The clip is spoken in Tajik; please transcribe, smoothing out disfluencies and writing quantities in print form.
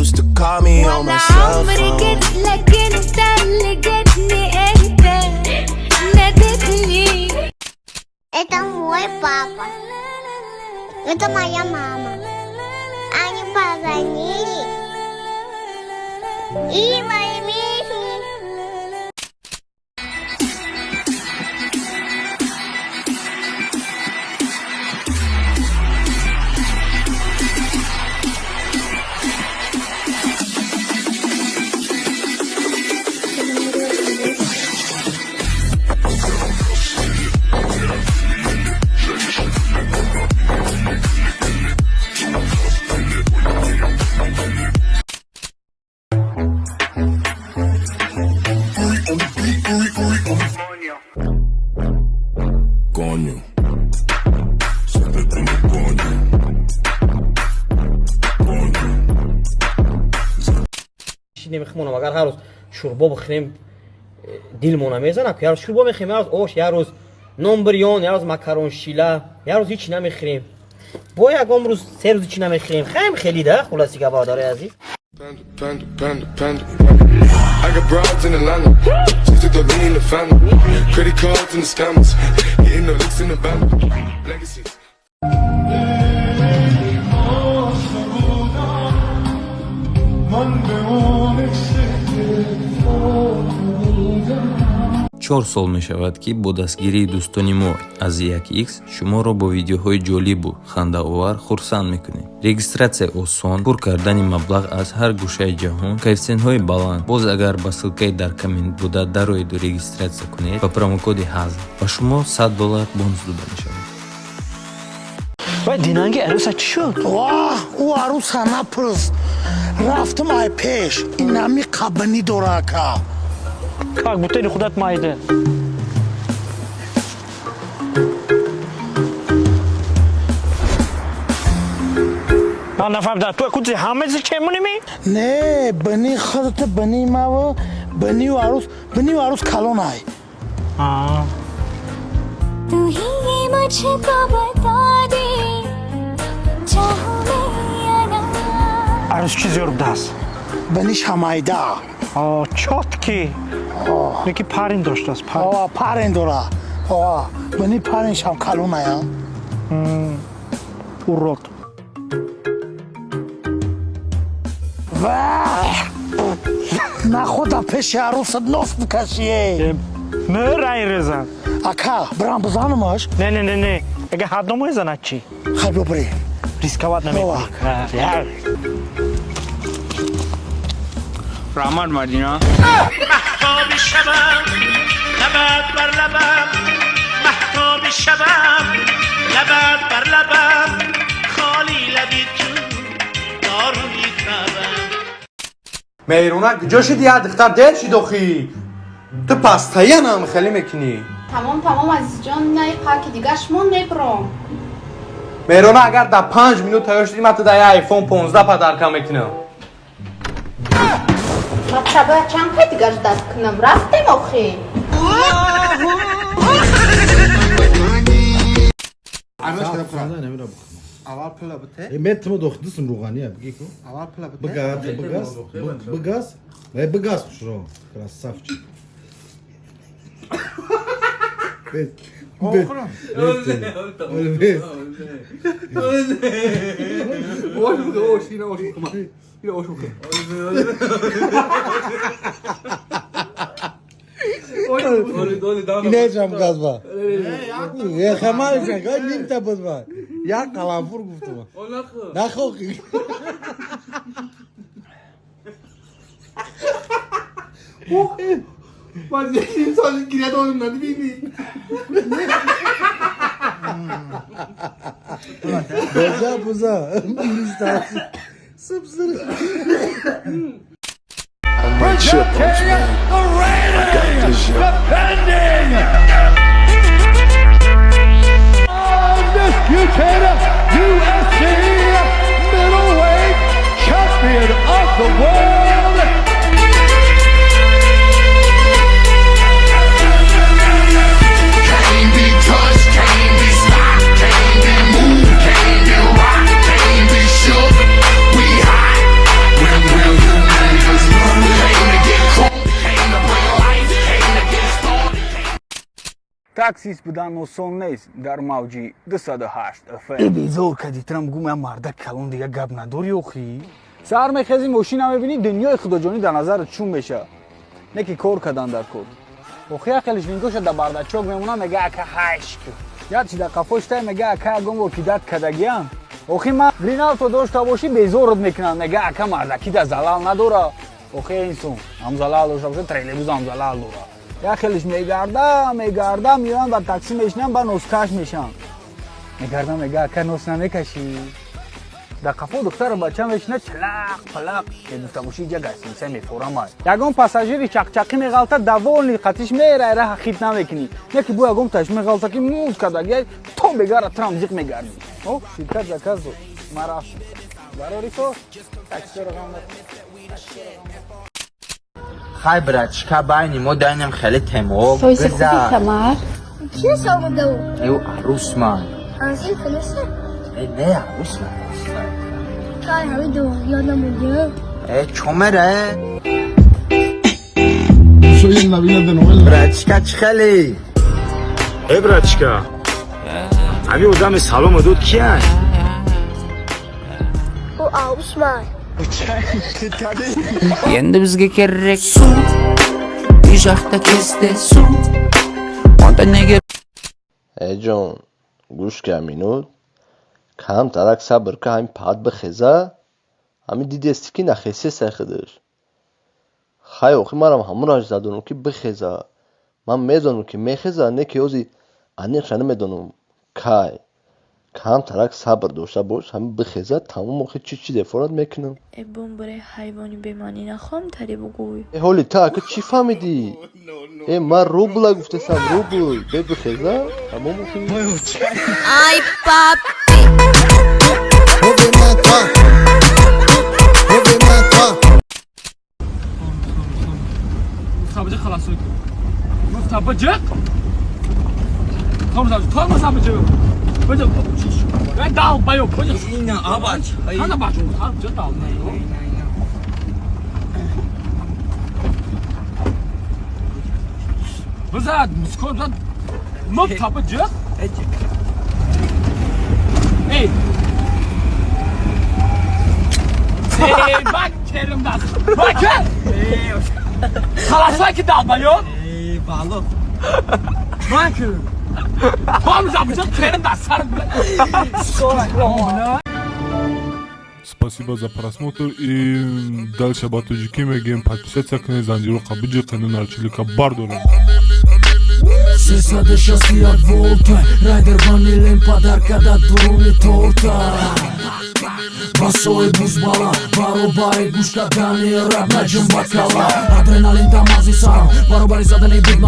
Used to call me on my ولا cell عمري phone. جيت لك انت اللي جيتني انت ناديتني. Это мой папа. Это моя мама. Они позвонили. И мои. Coño. Siempre tengo coño. Coño. Шинем хмонам, агар ҳар рӯз шӯрбо бихӯрем, дилмона мезанад. Як рӯз шӯрбо мехӯрем, як рӯз ош, як рӯз нон бирён, як рӯз макарон шила, як рӯз ҳичи намехӯрем, бо ягон рӯз се рӯз ҳичи намехӯрем. Хаем хеле да, хулоси гап, бародарои азиз. Panda, panda, panda, panda. I got broads in Atlanta. Just took the lean in the family. Credit cards and the scammers. Hitting the licks in the van. Legacies. 4 сол мешавад, ки бо дастгирии дӯстони мо аз 1x шуморо бо видеоҳои ҷолибу хандаовар хурсанд мекунем. Регистратсия осон, пур кардани маблағ аз ҳар гӯшаи ҷаҳон, коэффисиентҳои баланд. Боз агар ба ссылкаи дар коммент буда дароеду регистратсия кунед, ба промокоди ҳазл ба шумо 100 доллар бонус дода мешавад. Вай, динанги арӯса чӣ шуд? Ваҳ, ӯ арӯса напурс. Рафтам ай пеш, инами қабинӣ дора, ака. Как будто ини худат майда. Ман нафаҳмидам, ту кузи ҳамази чемоними? Не, бини худата, бини мава, бинию арӯс, бинию арӯс калон ай. तू ही ये मुझको बता दे, चाहूं मैं या ना। Арӯс чӣ зёр будааст? Биниш ҳамайда. Чотки яки парин доштааст, парин. О, парен дора. О, бини пареншам калон ай, а? Урод. Ваҳ, нахуда пеши арӯсат нос бикашие. Мӯр айрезан. Ака, бирам бизанамаш? Не, не, не, не, агар ҳадно мезанад чӣ? Хай, бибирӣ. Рисковать намекунӣ. Раҳмат, Мадина. Маҳтоби шабам, лабат бар лабам, маҳтоби шабам, лабат бар лабам, холи лаби ту дорӯи табам. Меҳрона, куҷо шуди? Як духтар дер шид охӣ. Ту пастаянам хеле мекунӣ. Тамом, тамом, азизҷон, най паки дигаш мон мебром. Меҳрона, агар дар 5 минут тайёр шудӣ, ман ту дар як айфон 15 подарка мекунам. Бача, бояд чанд пай дигаш даст кунам? Рафтем охи. Аввал пула бите. Метмо дохтисм руғания бигӣ ку. Аввал пула бите. Бигаз, бигаз, бигаз. Вай, бигаз хушро. Красавчик. Бес. Бес. Бес. Инечам газба. Е хамалча, гай нимта бузба. Як қаламфур гуфтум. Нахо. Ман ним соли гиря додам, надибинӣ. Боза, буза. Сып-сыр. I might chip on you, man. I got this, yo. Undisputed UFC middleweight champion of the world. Can't be touched, can't be stopped, can't be moved, can't be rocked, can't be shook. We hot when we Таксист будан осон нест дар мавҷи 208 FM. Безор кади, трам гум, я мардак калон, дига гап надори охи. Сар мехези, мошина мебини, дунёи худоҷонӣ дар назарат чун меша. Не ки кор кадан дар кор. Охи, яхелиш вингоша да бардачок мемона, мега: «Ака, ҳайш». Як чи дар қафош тай, мега: «Ака, ягон бор кидать кардагиам». Охи, ма гриналто дошта бошӣ, безорот мекунанд, мега: «Ака, мардаки да залал надора». Охи, инсон ҳам залал дошта боша, троллейбус ҳам залал дора. Як хелиш мегарда, мегарда, меоянд, ба такси мешинанд, ба носкаш мешаванд, мегарда, мега: «Ака, нос намекашӣ?» Дар қафо духтару бача мешина, чалақ палақ медуфта бошӣ, иҷа гостиница мефорамай. Ягон пассажири чақчақӣ меғалта, довольный қатиш мерай, раҳа хит намекунӣ. Не ки бо ягон таш меғалта, ки муз кардагиай, то бегара трам зиқ мегардӣ. О, ширкат заказ дод, ма рафтам барори кор, таксиро ғам. Хай, братчика, байни мо дайнем хеле темо. Соиси хуби камар. Ки салом дав? Ю арусман. Анси фаниса? Э, не, арусман. Кай ҳами ду ёдам буд. Э, чомере? Soy el Navidad de novela. Братчика, чӣ хеле? Э, братчика, ҳами одами салому дод кияй? Ӯ арусман. Енді бізге керек су, үй жақта кезде су. Онда неге? Э ҷон, гӯш ка минут. Камтарак сабр ка, ҳамин паҳат бихеза. Ҳамин дидести, ки нахесесай худаш. Хай, охи, манам ҳамонаш задонам, ки бихеза. Ман медонам, ки мехеза, не ки ҳози аниқша намедонам кай. Камтарак сабр дошта бош, ҳамин бихеза, тамом, охи, чӣ чизе форат мекунам. Э, бумбуре ҳайвони бемаънӣ, нахоҳам тари бугӯй. Э, ҳоли та ака чӣ фаҳмидӣ? Э, ман рубла гуфтасам, рубл. Бе бихеза, тамом, охи. Ай, папи. Movimento. Movimento. Муфтабаҷа халасой кун, муфтабаҷа тормоз абаҷа баҷа дал баё баҷа ина абач. Ана бачу абаҷа дал. Бизад мускор, бизад, муфтабаҷа. Эй эй, бак керим даст бак халасой ки дал баё. Эй, бало. Ман ки тормоз абаҷа керим даст сар. Спасибо за просмотр и дальше ба тоҷикӣ мегӯем: подписаться кунед, занҷироқа биҷиқену нарчилика бардорем. 361 волта, райдер ванилем подарка да дуруни торта. Басои бузбала, баробари гӯш кардани рап, наҷум бакала. Адреналин дамази сарам, баробари задани бит.